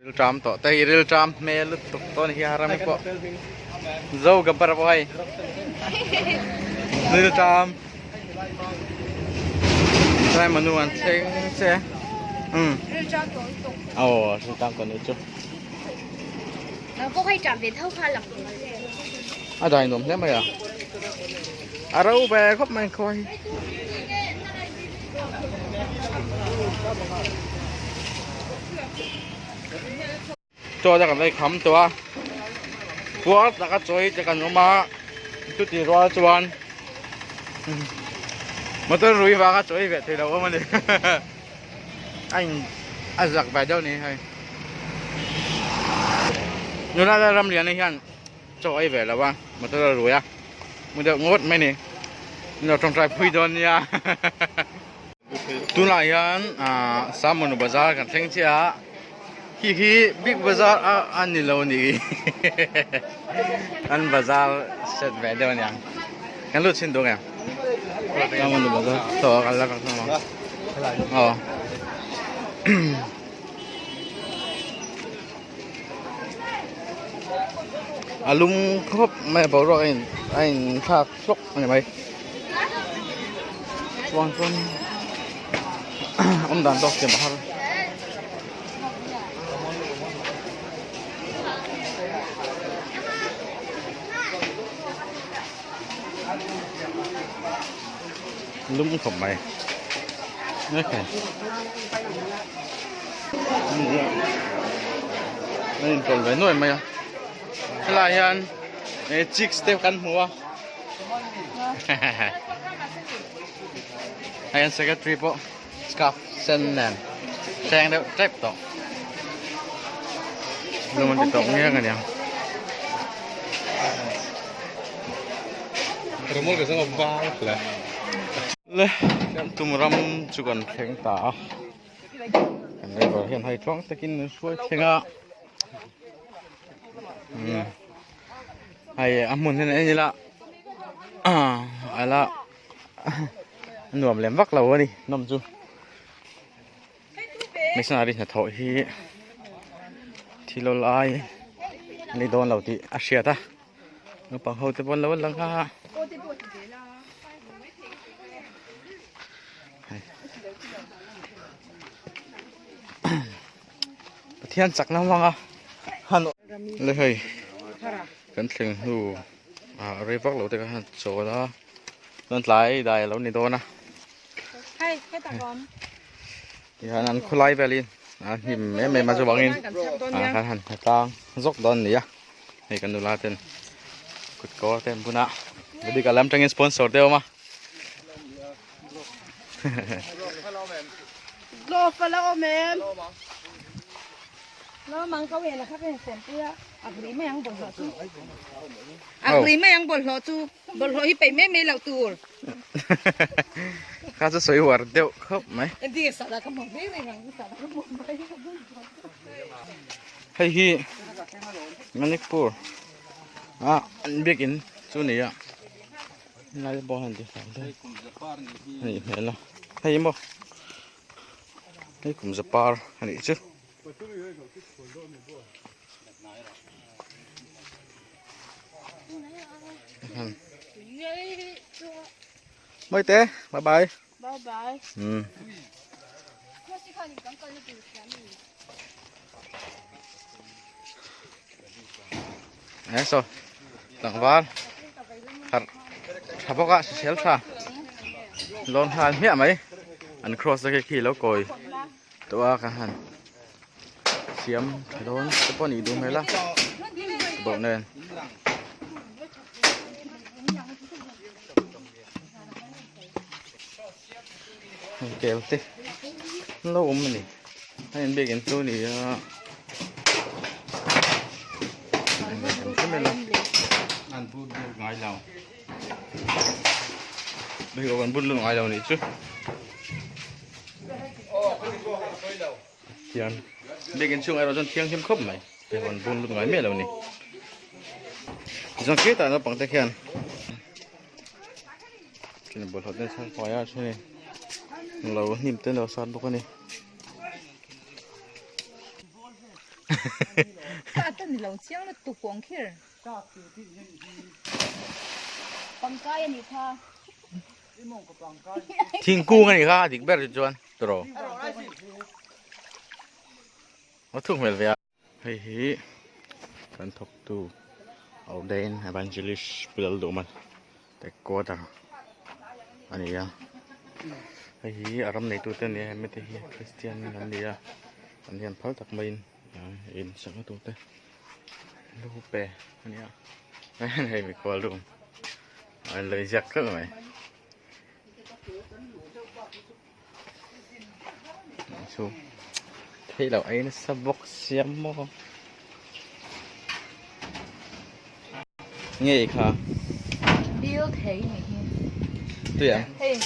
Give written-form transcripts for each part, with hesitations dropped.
Rilṭam tawh te hi rilṭam hmel lutuk tawh a ni hi a rami pawh zo gabbar pawh hei rilṭam tlai manu an thleng che um aw rilṭam tawh ni chu a dai nuam hle mai a a ro ve khawp mai khaw hi. Chaw te kan lei kham tawh a puar taka chawi te kan awm a chuti rual chuan motor rui vanga chawi ve theilo awm a ni a in a zak ve deuh a ni hei nula Lalramliana hian chaw ei ve lo a motor a rui a mu deuh ngawt mai a ni min lo tawngtai phui dawn nia. Tunah hian ahh Samunu bazar kan thleng chiah a khi khi big bazar a a ni lo ni an bazar set ve deuh aniang kan lut chhin duh nge Samunu bazar tawh a kan la kal ang aw a lum khawp mai a boruak a in a in thlak hlawk a ni mai chuan chuan awm dan tawk siam a har lum khawp mai a intawl ve nuai mai a helaiah hian eh chicks te kan hmu a hei an secretary pawh scarf sen nen hreng deuh tep tawh lum an ti tawk ngiang a niang. Le tum ram chu kan thleng ta a kan driver hian hei tluang takin min hruai thleng a umm hei a hmun hian en ila a la a nuam lem vak lo a ni nawm chu missionary hnathawh hi thil awlai a ni dawn lo tih a hriat a. Naupang ho te pawh an lo lang a. Pathian chakna hmang a han le hei kan thleng hnu ah rei vak lo te kha han chawl a chuan tlai dai a lo ni dawn a tihian an khawlai velin a hnim em em a chuvangin ah kan han hmu tlang zawk dawn a ni a. Hei kan nula ten kut kawr te an bun a bik a lam tangin sponsor te awm a Glove a la awm em? Lo mang ka wen a kha ka insem pui a ak ri mai ang bawlhhlawh chu ak ri mai ang bawlhhlawh chu bawlhhlawh hi peih mai mai loh tur kha chu sawi uar deuh khawp mai engtin nge sahdah ka hmuh mai reng ang sahdah ka hmuh mai Hei hi Manipur a an biakin chu a ni a helai te pawh han ti fai dawn a nih hmel a hei maw hei kum za par a nih chu. Mawite bye bye. Bye bye. Um. Eh so tlangval harh tha bawk a hrisel tha lawn nghal hmiah mai an cross te khi lo kawi tawh a ka han siam tha dawn te pawh nih duh hmel a bawk nen. Kel te an lo awm a ni a in biakin chu a ni a an bur bur ngai lo an bur lut ngai lo a nih chu. Hian biakin chhung erawh chuan thianghlim khawp mai hei an bun lut ngai miah lo a ni tichuan khitah naupang te khian thil bawlhhlawh te an fai a then in lo hnim te an lo sat bawk a ni. Ka ta ni lo chiang lutuk pawh ang khir. Pangkai a nih kha. Thingkung a nih kha a dik ber chu chuan tawrh. A thuk hmel ve a. Hei hi kan thawktu Ordain Evangelist Pu Lalduhman Headquarter a ni a. Hei hi a ram neitute a ni a, hemi te hi Christian an ni a, an hian phal tak maiin in sakna tur te lu pe a ni a. Hei mikhual room a in lo inziak tlat mai. Chu theih loh ei nasa bawk sia maw nge kha Bill thei ni hi tuia hei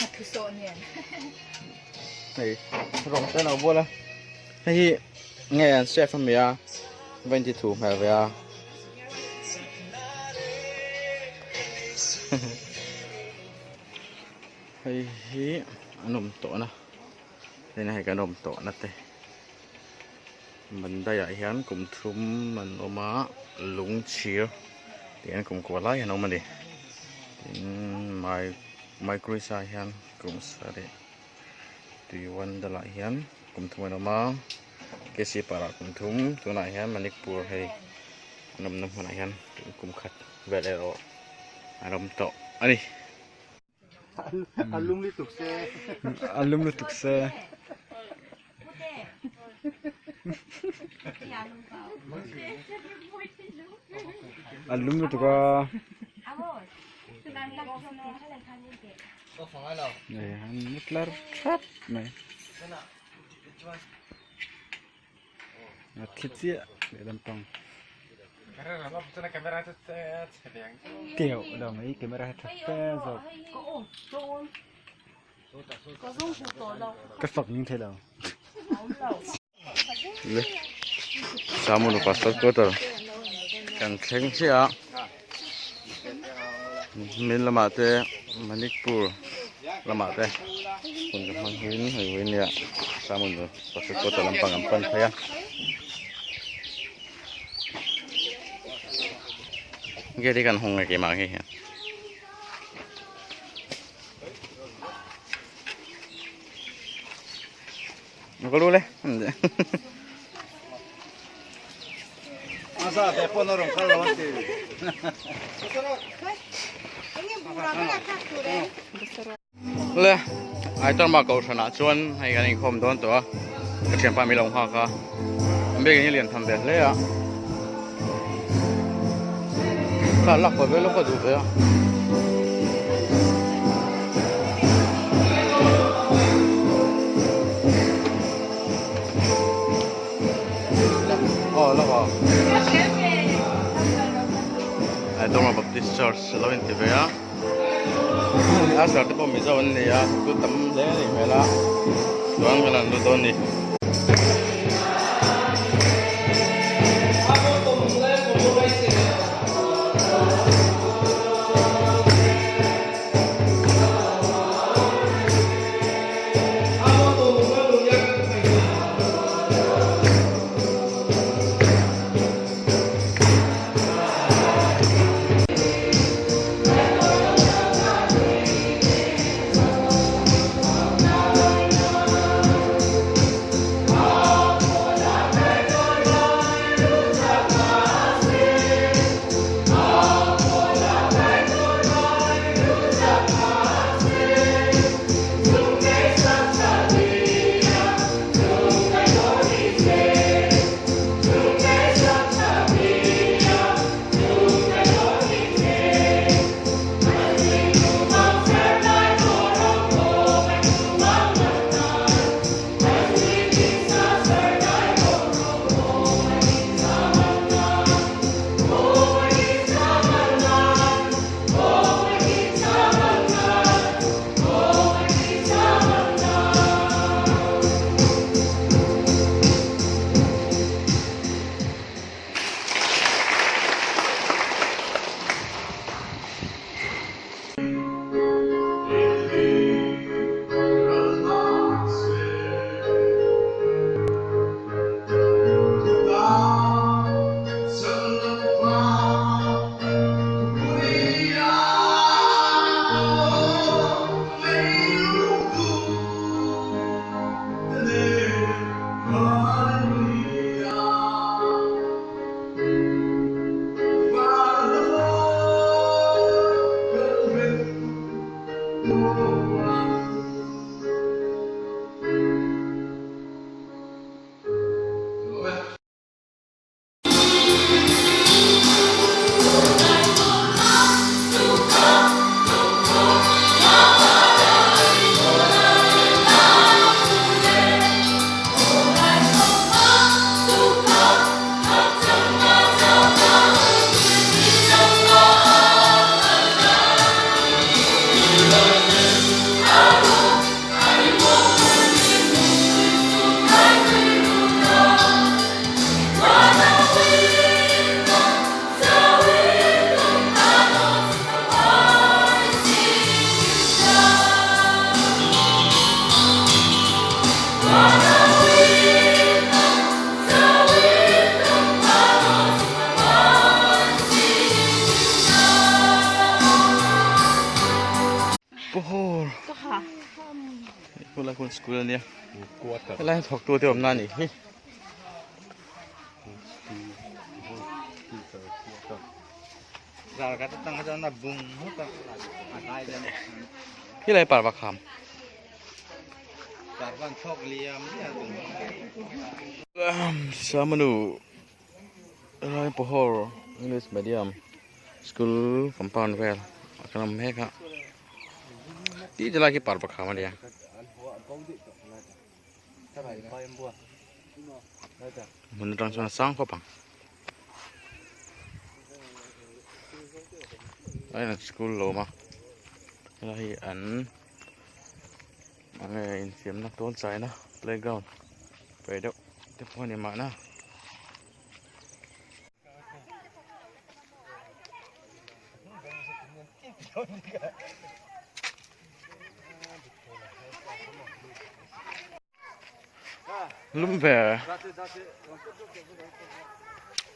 a thu sawh nen hei rawng te lo bual a hei hi nge an chef ami a va inti thu hmel ve a. Hei hi an awm tawhna heng hei kan awm tawhna te Mandai ah hian kum thum an awm a lung chhir tih hian kum kua lai an awm a ni tin mai maikrisa ah hian kum sarih tuiwandal ah hian kum thum an awm a K C par ah kum thum tunah hian Manipur hei an awmna hmunah hian kum khat vel erawh an awm tawh a ni. A lum lutuk se. A lum lutuk se. A lum lutuk a. Nei han mutlar thap mai. A thi chiah lehlam pang. Teuh lo mai camera hi tha fe zawk. Ka fak ning thei lo. Le Samunu pastor quarter kan thleng chiah a min lamah te Manipur lamah te hun ka hmang huin hei huin nia Samunu pastor quarter lampang an pan phei a. Gate hi kan hawng nge keimah ang hi hian. Ka lu le. Le ai tar ma ko thana chuan hei kan inkhawm dawn tawh a ka thianpa mi lo nghak a an biakin hi lian tham ve hle a thla lak ve vel ka duh ve a. Aw lak aw ai tar ma Baptist Church lo inti ve a. A sar te pawh Mizo an ni a tu tam hle a nih hmel a chuan kan han lut dawn a ni. Khulai khuan school ania helai hi thawk tu te awmna anih hi. Khilai parva kham. Samanu Rai Pohor English Medium School compound vel a kan awm mek a tih te lai khi parva kham a nia. Hmun atang chuan a sang khawp ang. Lai school lo awm a helai hi an enge infiamna tual chaina playground ve deuh te pawh a ni mahna. Lum ve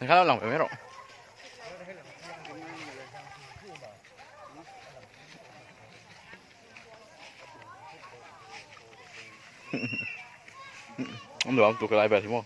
khá là lòng phải mấy độ không được không tụt cái lại về thì mua.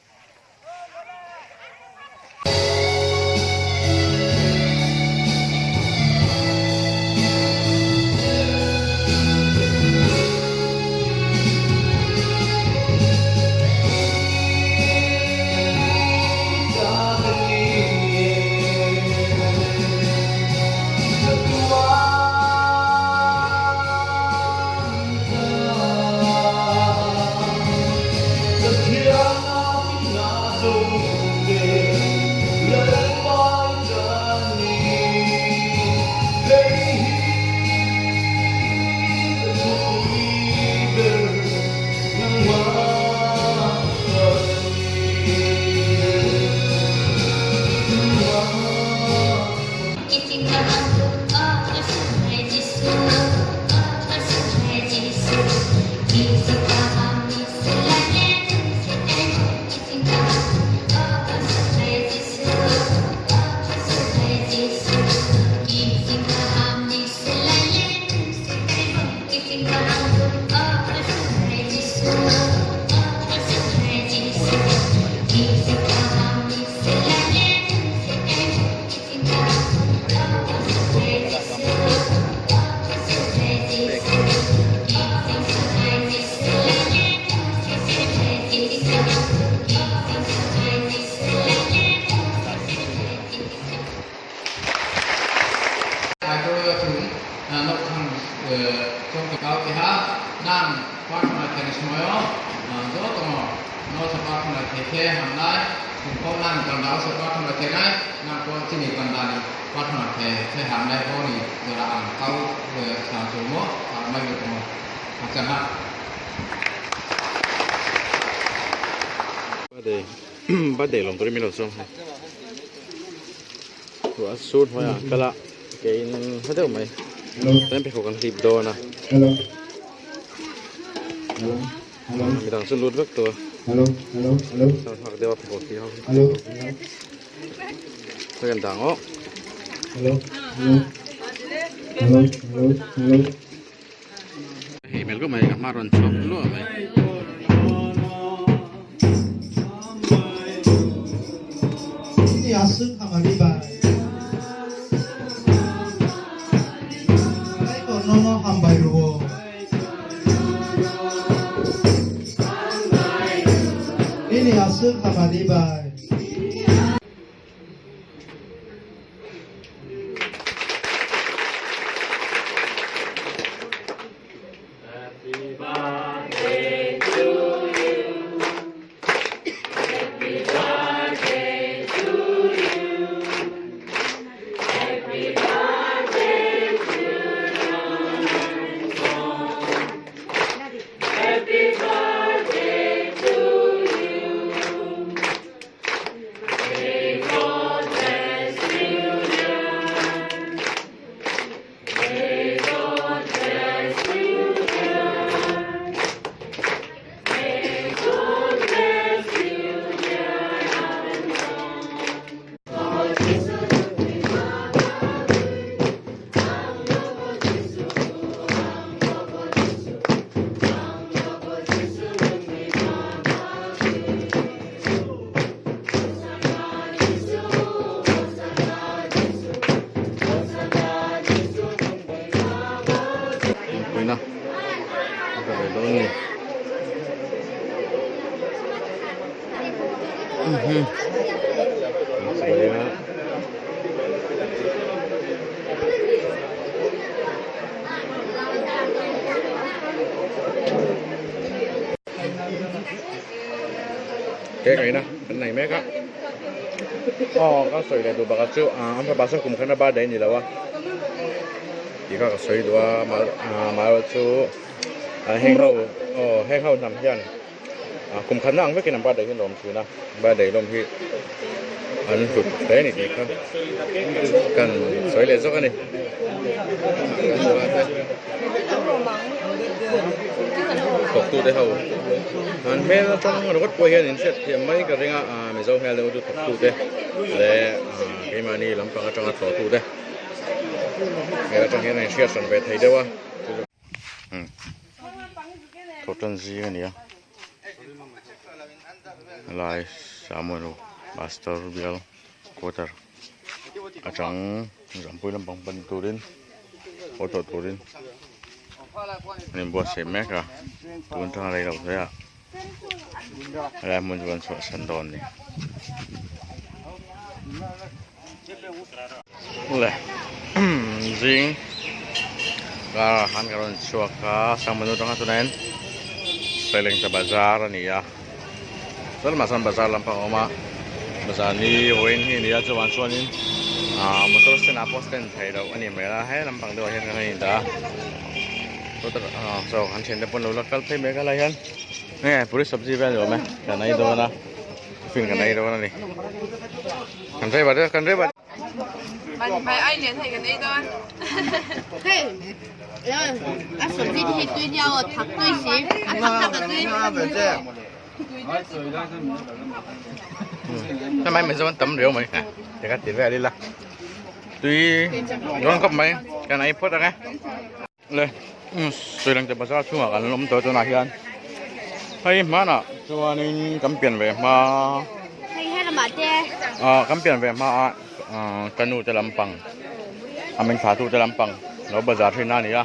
Birthday lawm turin min lo sawm ruah a sur hnuaiah an kal a keiin hla deuh mai tlem pheikhawk an hlip dawn a midang chu lut vek tawh a nghak deuh a pheikhawk hi ho hi kan dah ang aw. Hei hmel khawp mai ka hma rawn chhuak luah mai. Cake ei na kan nei mek a aw ka sawi leh duh bakah chu an fapa saw kum khan a birthday a ni lo a tih kha ka sawi duh a amaherawh chu heng ho aw heng ho hnam hian. Kum khatna ang vekin an birthday hi an lawm thin a, birthday lawm hi an hlut hle a ni tih kha kan sawi leh zawk a ni. Thawktute ho an hmel atang ringawt pawh hian in hriat thiam mai ka ring a, Mizo hmel deuh chu thawktute leh keimahni lampang atanga tlawhtute hmel atang hian a inhriat hran ve thei deuh a. Thawhtan zing a ni a helai Samuel Pastor bial quarter atang Zampui lampang pan turin haw tawh turin an inbuatsaih mek a tun atanga rei lo hle a helai hmun chu an chhuahsan dawn a ni. Le zing karah khan ka rawn chhuak a Sangmanu atanga tunah hian Sailengta bazar a ni a chuan lamah chuan bazar lampang a awm a bazar ni vawiin hi a ni a chuvang chuanin ah motor stand ah pawh stand theih loh a ni mai a he lampang deuhah hian kan han indah a chaw kan thiante pawh an lo la kal phei mek a lai hian nge puri sabzi vel a ni awm e kan ei dawn a. Fin kan ei dawn a ni. Kan driver te kan driver. Mai ai nen hei kan ei dawn. Hei. A sabzi te hi tui nia aw thak tui si. A thak thak a tui. Hei mai mizo an tam riau mai. Te ka ti vel ila. Tui dawn khawp mai. Kan ei phawt ang e. Le Sri Lanka bazar chhungah kan awm tawh tunah hian hei hmanah chuanin kan pian ve hma hei he lamah te ah kan pian ve hma a ah ka nu te lampang a min thlah tu te lampang lo bazar thin a ni a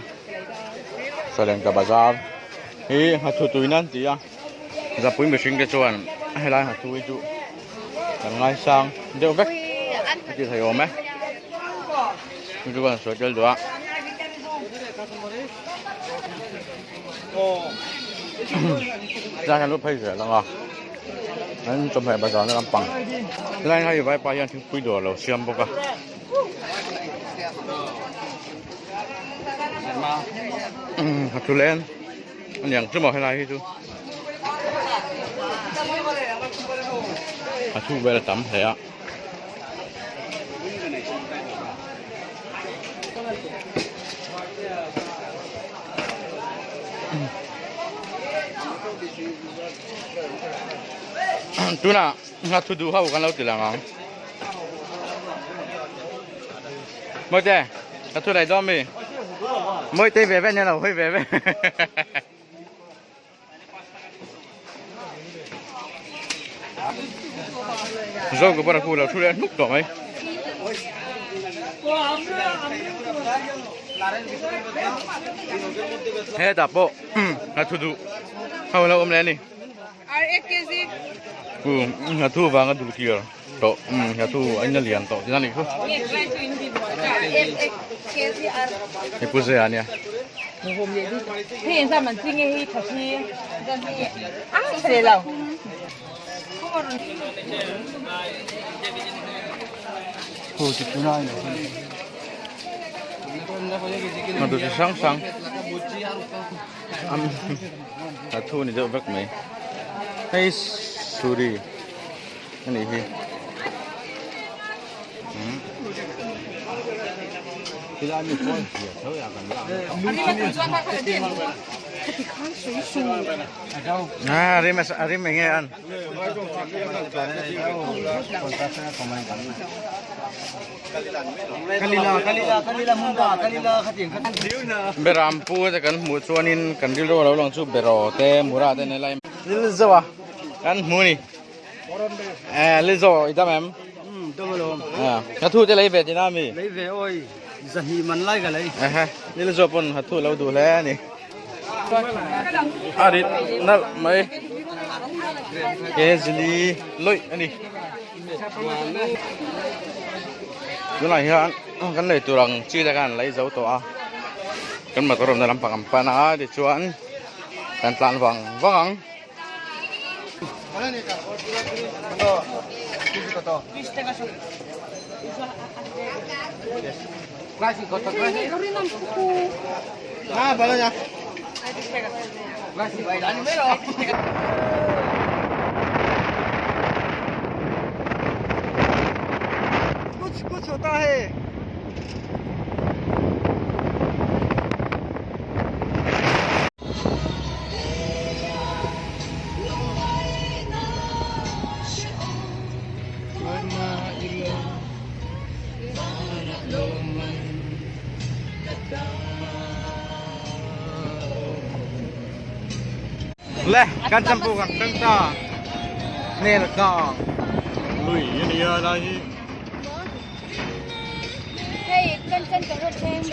Sri Lanka bazar hi nghathu tuina an ti a zapui mihring te chuan helai nghathu hi chu kan ngaisang deuh vek a ti thei awm e. Chu chu kan sawi tel duh a. Tlai kan lut phei zel ang a. An chawhmeh bazar na lampang. Tlai hei vaipa hian thingpui dawr a lo siam bawk a. A thu len a niang chu maw helai hi chu. A thu vel a tam hle a. Tunah nghathu duh ho kan lo ti lang ang. Mawite, nghathu dai dawn mi? Mawite ve ve nia lo hawi ve ve. Zo ka bara khu lo thu leh hnuk tawh mai. Hetah pawh a thu duh ho lo awm leh a ni. A thu vanga duh tir tawh a thu a in a lian tawh tihna a nih chu. Hei pu Zia ania. Hmatu chi hrang hrang a thu ni deuh vek mai hei suri a nih hi. A rim a rim eng nge an. Beram pu te kan hmuh chuanin kan rilru a lo lang chu beraw te mura te an lai lil zauh a kan hmu a ni eh lil zawh i dam em ha thu te lei ve tina mi lei ve oi zahnih man lai ka lei ehe lil zawh pawn ha thu lo duh hle a ni a rit nalh mai. Kg li lawih a ni. Tunah hian kan lei tur ang chi te khan an lei zo tawh a kan motor awmna lampang an pan a tichuan kan tlan vang vang ang. Le kan champu kan thleng ta nel kang lui a ni a lai hi. Hei kan chan ka rawt thleng.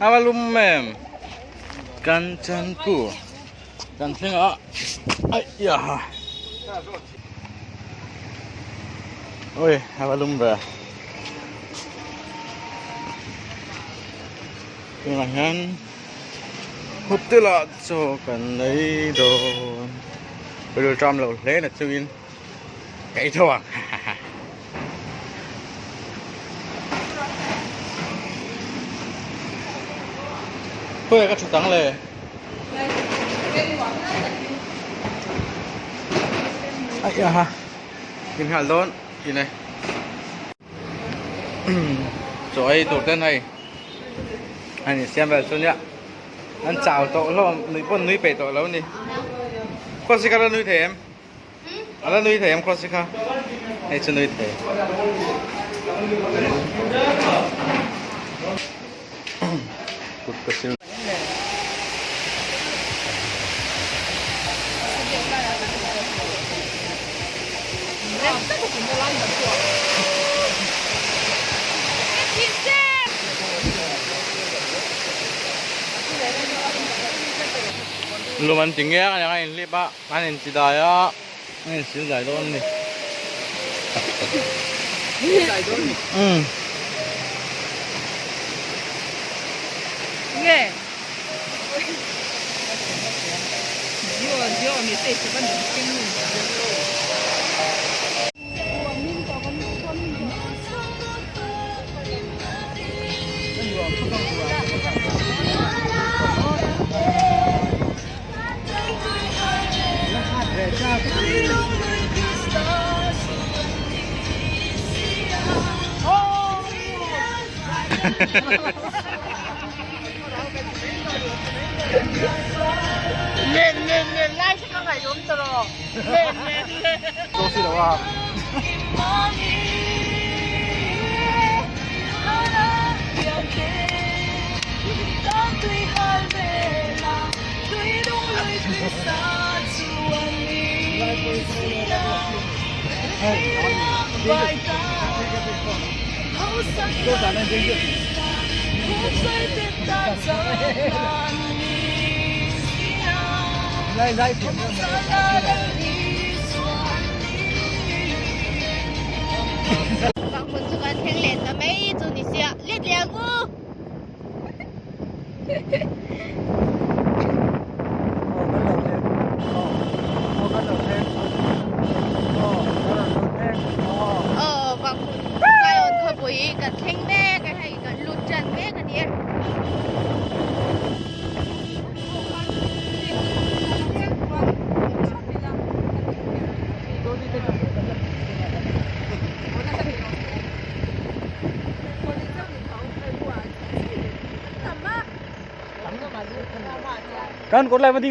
Ava lum em Kanchanpur kan thleng a aih ha oi ava lum ve tunah hian hotel ah chaw kan nei dawn rilru ṭam loh hle na chungin ka ei tho ang. Khawiah ka thut ang le? Aih aha in nghal dawn in e chaw ei tur ten hei an insiam vel chu nia an chau tawh hlawm nuih pawh an nui peih tawh lo a ni kawlsik a la nui thei em? A la nui thei em cross kha hei chu nui thei kut ka sil Lum an ti nge a eng a inhlip a. An inti dai a, an insil dai dawn a ni. Umm. Nge. Vang hmun chu kan thleng leh ta mai chu ni sia let leh ang u. Aw vang hmun Zion khawpui kan thleng mek a hei kan lut tan mek a ni e. Kan kawt lai va ding.